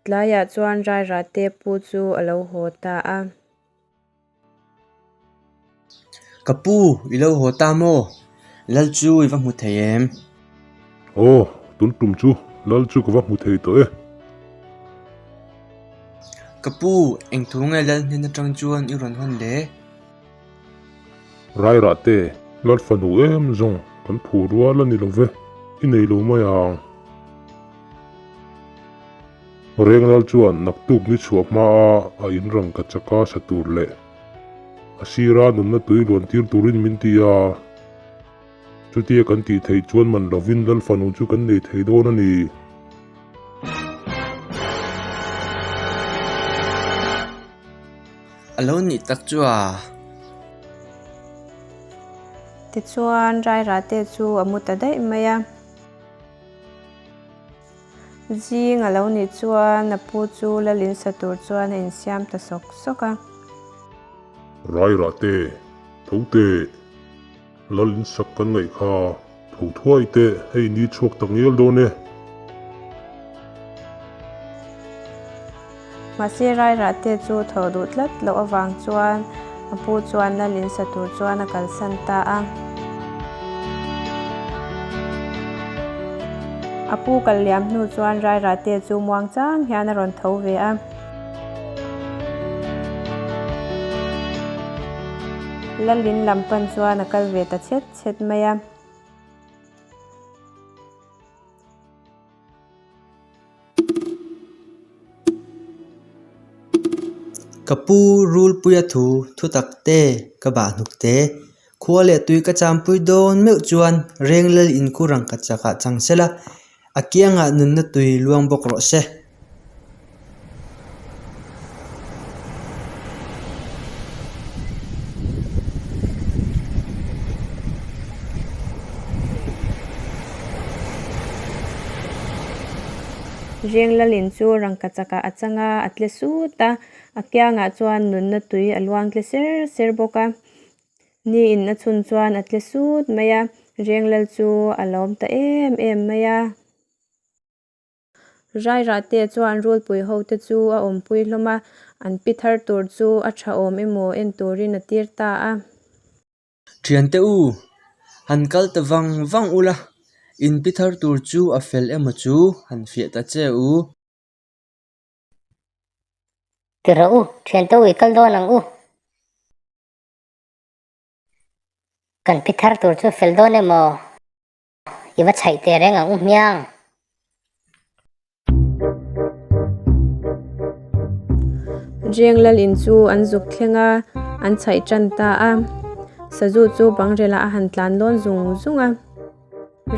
Tlaiah chuan Rairahte pu chu a lo haw ta a. Ka pu, i lo haw ta maw? Lal chu i va hmu thei em? Aw, tun tum chu Lal chu ka va hmu thei tawh e. Ka pu, eng thu nge Lal hnen atang chuan i rawn hawn le? Rairahte, Lal fanu em zawng kan phu rual a ni lo ve, i nei lo mai ang. Renglal chuan naktuk ni chhuah hmaa a in rangka chaka sa tur leh a sira nunna tui luan tir turin min ti a, chutia kan tih theih chuan man lovin Lal fanu chu kan nei thei dawn a ni. A lo nih tak chu a. Tichuan Rairahte chu a mu ta daih mai a. Zing a lo nih chuan a pu chu lalin sa tur chuan a insiam ta sawk sawk a. Rairah te, tho teh, lalin sak kan ngaih kha, tho thuai teh, hei ni chhuak tak ngial dawn e. Mahse Rairah te chu tho duh tlat loh avang chuan a pu chuan lalin sa tur chuan a kalsan ta a. A pu kal liam hnu chuan Rairah te chu muang chang hian a rawn tho ve a. Lalin lam pan chuan a kal ve ta chhet chhet mai a. Ka pu Rulpuia thu thutak te ka bah hnuk te. Khua leh tui ka champui dawn meuh chuan Renglal inkhur ang ka chakah chang sela, a kiangah nunna tui luang bawk rawh se. Renglalin chu rangkachakah a chang a, a tle sut a, a kiangah chuan nunna tui a luang tle ser ser bawk a. Ni in a chhun chuan a tle sut mai a, Renglal chu a lawm ta em em mai a. Rairahte chuan rulpui hote chu a awmpui hlawm a, an pi thar tur chu a tha awm emaw en turin a tir ta a. Thiante u, han kal ta vang vang ula, in pi thar tur chu a fel emaw chu han fiah ta che u. Ti rawh u, thiante u i kal dawn ang u. Kan pi thar tur chu fel dawn emaw? I va chhaih teh reng ang u hmiang. Jeng lal in chu an zuk thleng a, an chhaih tan ta a. Sazu chu bangrelah a han tlan dawn zung zung a.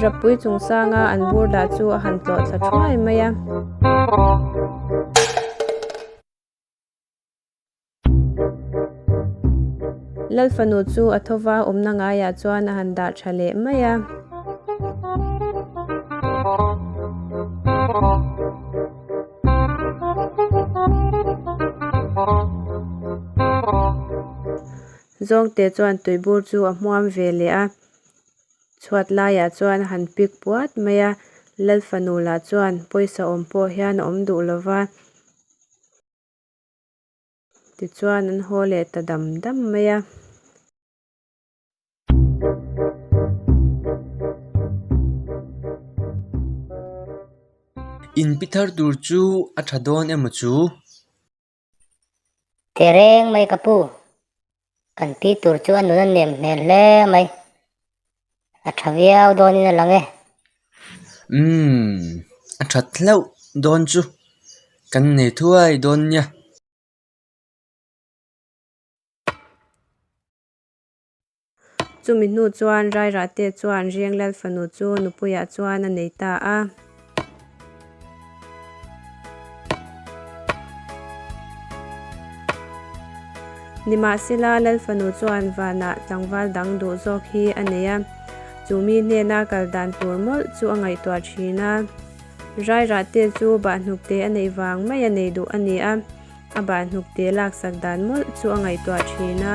Rappui chungsanga an bur dah chu a han tlawh thla thuai mai a. Lal fanu chu a tho va, awmna ngaiah chuan a han dah tha leh mai a. Zawngte chuan tuibur chu a hmuam ve leh a, chhuat laiah chuan a han pik puat mai a. Lal fanu lah chuan pawisa awm pawh hian a awm duh lova. Tichuan an haw leh ta dam dam mai a. In pi thar tur chu a tha dawn emaw chu? Teh reng mai ka pu, kan pi tur chu a nun a nem hmel hle mai. A tha viau dawnin a lang e. Umm, a that hlauh dawn chu kan nei thuai dawn nia. Chumi hnu chuan Rairahte chuan Rianglal fanu chu nupuiah chuan a nei ta a. Nimahsela, Lal fanu chuan vanah tlangval dang duh zawk hi a nei a, chu mi hnena kal dan tur mawlh chu a ngaihtuah thin a. Rairahte chu bahhnukte a neih vang mai a nei duh a ni a, a bahhnukte laksak dan mawlh chu a ngaihtuah thin a.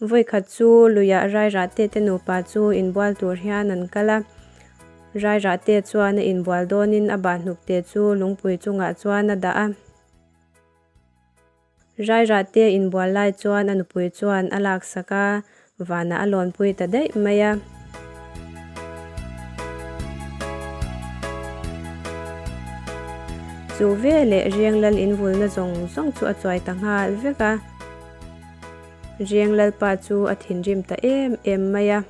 Vawikhat chu luiah Rairahte te nupa chu inbual tur hian an kal a. Rairahte chuan a inbual dawnin a bahhnukte chu lungpui chungah chuan a dah a. Rairahte inbual lai chuan a nupui chuan a laksak a, vanah a lawnpui ta daih mai a. Chu veleh Riang Lal invulna zawng zawng chu a chuai ta nghal vek a. Riang Lalpa chu a thinrim ta em em mai a.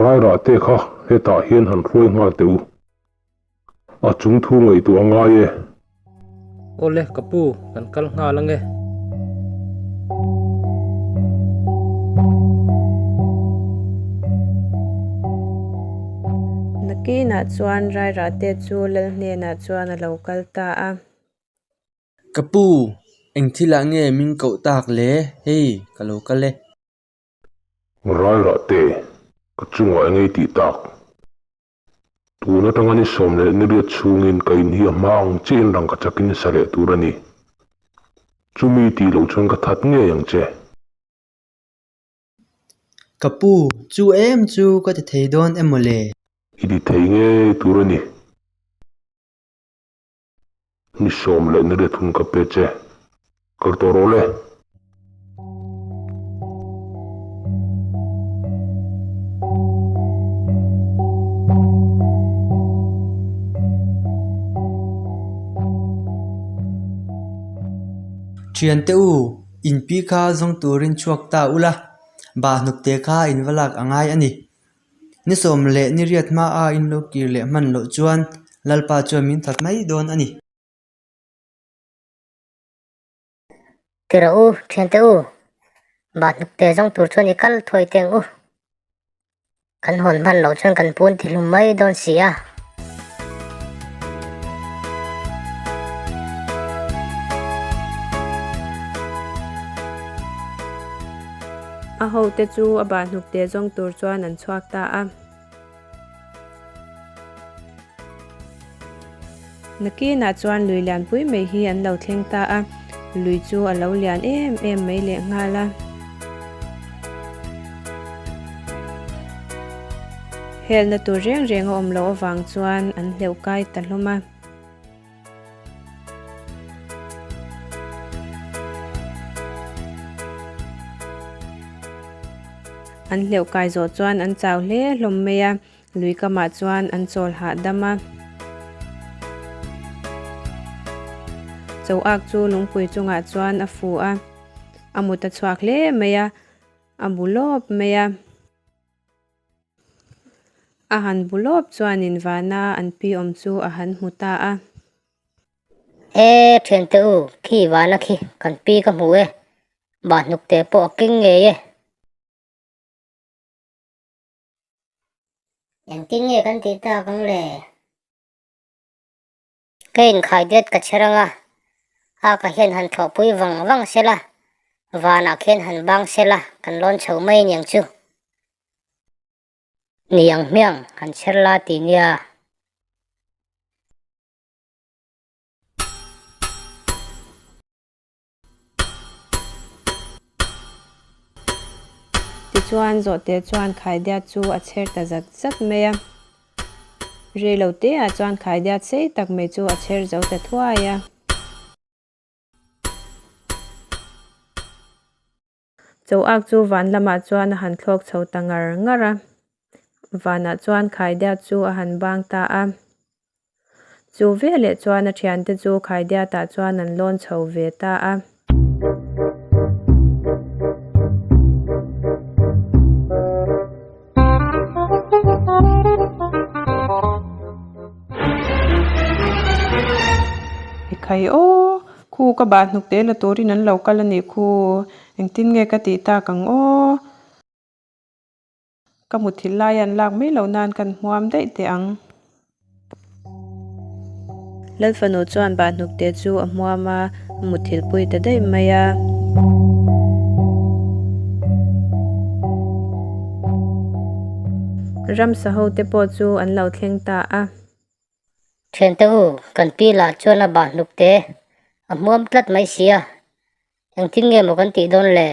Rairahte kha hetah hian han hruai nghal teh u. A chung thu ngaihtuah a ngai e. Awle ka pu, kan kal nghal ange. Nakinah chuan Rairahte chu Lal hnenah chuan a lo kal ta a. Ka pu, eng thilah nge min koh tak le? Hei, ka lo kal e. Rairahte, ka chungah eng ei tih tak? Tun atanga ni 18 chhungin ka in hi a hma ang chiahin rangka chakin sa leh tur a ni. Chumi tih loh chuan ka that ngei ang che. Ka pu, chu em chu ka ti thei dawn emaw le? I ti thei ngei tur a ni. Ni 18 hun ka pe che. Kal tawh rawh le. Thiante u, in pi kha zawng turin chhuak ta ula, bahhnukte kha in va lak a ngai a ni. Ni 18 hmaa in lo kir leh hman loh chuan Lalpa chuan min that mai dawn a ni. Ti rawh u, thiante u, bahhnukte zawng tur chuan i kal thuai teng u. Kan hawn hman loh chuan kan pun ti hlum mai dawn si a. A hote chu a bahhnukte zawng tur chuan an chhuak ta a. Nakinah chuan lui lianpui mai hi an lo thleng ta a, lui chu a lo lian em em mai leh nghal a. Helna tur reng reng a awm loh avang chuan an hleuh kai ta hlawm a. An hleuh kai zawh chuan an chau hle hlawm mai a, lui kamah chuan an chawl hahdam a. Choak chu lungpui chungah chuan a fu a, a mut a chhuak hle mai a, a bu lawp mai a. A han bu lawp chuanin vana an pi awm chu a han hmu ta a. E thiante u, khi vana khi kan pi ka hmu e, bahhnukte pawh a keng ngei e. Engtin nge kan tih tak ang le? Ka inkhai det ka chher anga, a ka hian han thlawhpui vang vang sela, vanah khian han bang sela kan lawn chho mai aniang chu. Ni ang hmiang han chher la ti nia. Tichuan zawhte chuan khaidiat chu a chher ta zat zat mai a. Reilo teah chuan khaidiat sei tak mai chu a chher zo ta thuai a. Choak chu van lamah chuan a han thlawk chho ta ngar ngar a. Vanah chuan khaidiat chu a han bang ta a. Chu veleh chuan a thiante chu khaidiatah chuan an lawn chho ve ta a. Ekhai aw, khu ka bah hnuk te la turin an lo kal a nih khu, engtin nge ka tih tak ang aw? Ka muthilh lai an lak mai loh nan kan hmuam daih teh ang. Lalfanu chuan bahhnukte chu a hmuam a, a muthilh pui ta daih mai a. Ramsa hote pawh chu an lo thleng ta a. Thiante u, kan pi lah chuan a bahhnukte a hmuam tlat mai si a, engtin nge maw kan tih dawn le?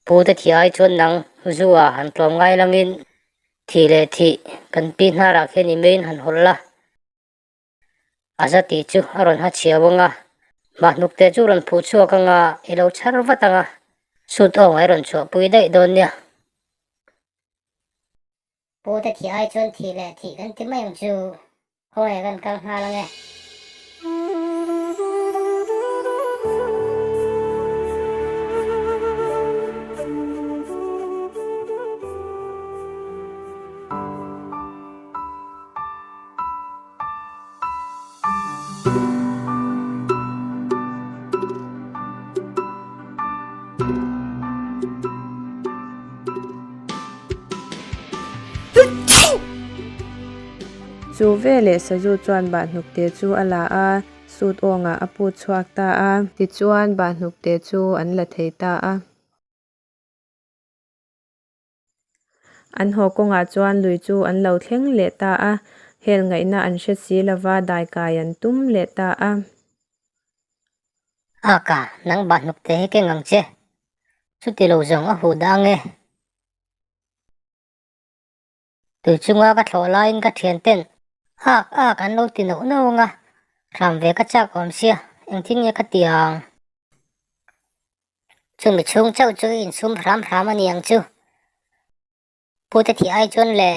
Pute thi ai chuan nang zu ah han tlawm ngai langin thih leh thih kan pi hnarah khian i meiin han hawlh la. A za tih chu a rawn ha chhiau ang a, mahhnukte chu rawn phuh chhuak ang a, i lo chhar vat ang a, sut awng ai rawn chhuahpui daih dawn nia. Pute thih ai chuan thih leh thih kan ti mai ang chu, khawnge kan kal nghal ang e. Chu veleh Sazu chuan Bahhnukte chu a la a, sut awngah a put chhuak ta a. Tichuan Bahhnukte chu an la thei ta a. An haw kawngah chuan lui chu an lo thleng leh ta a, hel ngaihna an hre si lova daikai an tum leh ta a. Aka, nang bah hnuk te hi keng ang che. Chuti lo zawng a huh dah ang e. Tui chunga ka thlawh laiin ka thian ten ak ak an lo ti nauh nauh ang a, hram ve ka chak awm sia, engtin nge ka ti ang? Chumi chhung chauh chu i insum hram hram a ni ang chu. Pute thih ai chuan le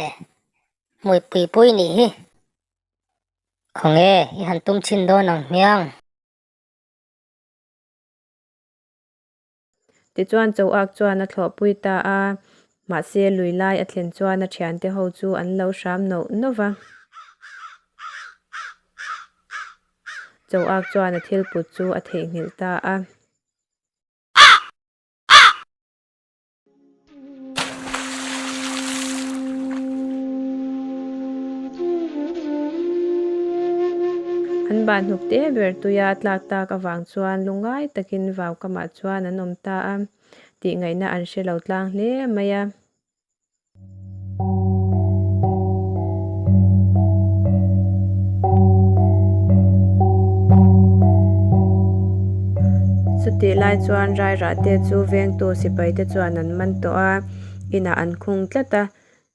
hmui pui pui nih hi. Khawnge i han tum chhin dawn ang hmiang. Tichuan Choak chuan a thlawhpui ta a, mahse lui lai a thlen chuan a thiante ho chu an lo hram nauh nauh va. Choak chuan a thil put chu a theihnghilh ta a. An ban hnuk te ber tuia tlak tak avang chuan lungngai takin vau kamah chuan an awm ta a, tih ngaihna an hre lo tlang hle mai a. Chutih lai chuan Rairahte chu vengtu sipaite chuan an man tawh a, inah an khung tlat a.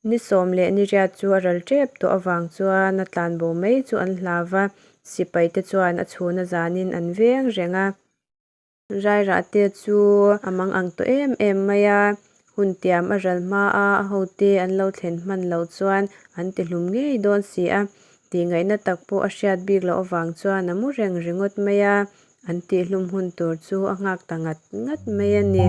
Ni sawm leh ni riat chu a ral tep tawh avang chuan a tlanbo mai chu an hlau va, sipaite chuan a chhun a zanin an veng reng a. Rairahte chu a mang ang tawh em em mai a, hun tiam a ral hma a, a hote an lo thlen hman loh chuan an ti hlum ngei dawn si a, tih ngaihna tak pawh a hriat bik loh avang chuan a mu reng ringawt mai a, an tihhlum hun tur chu a nghak ta ngat ngat mai a ni.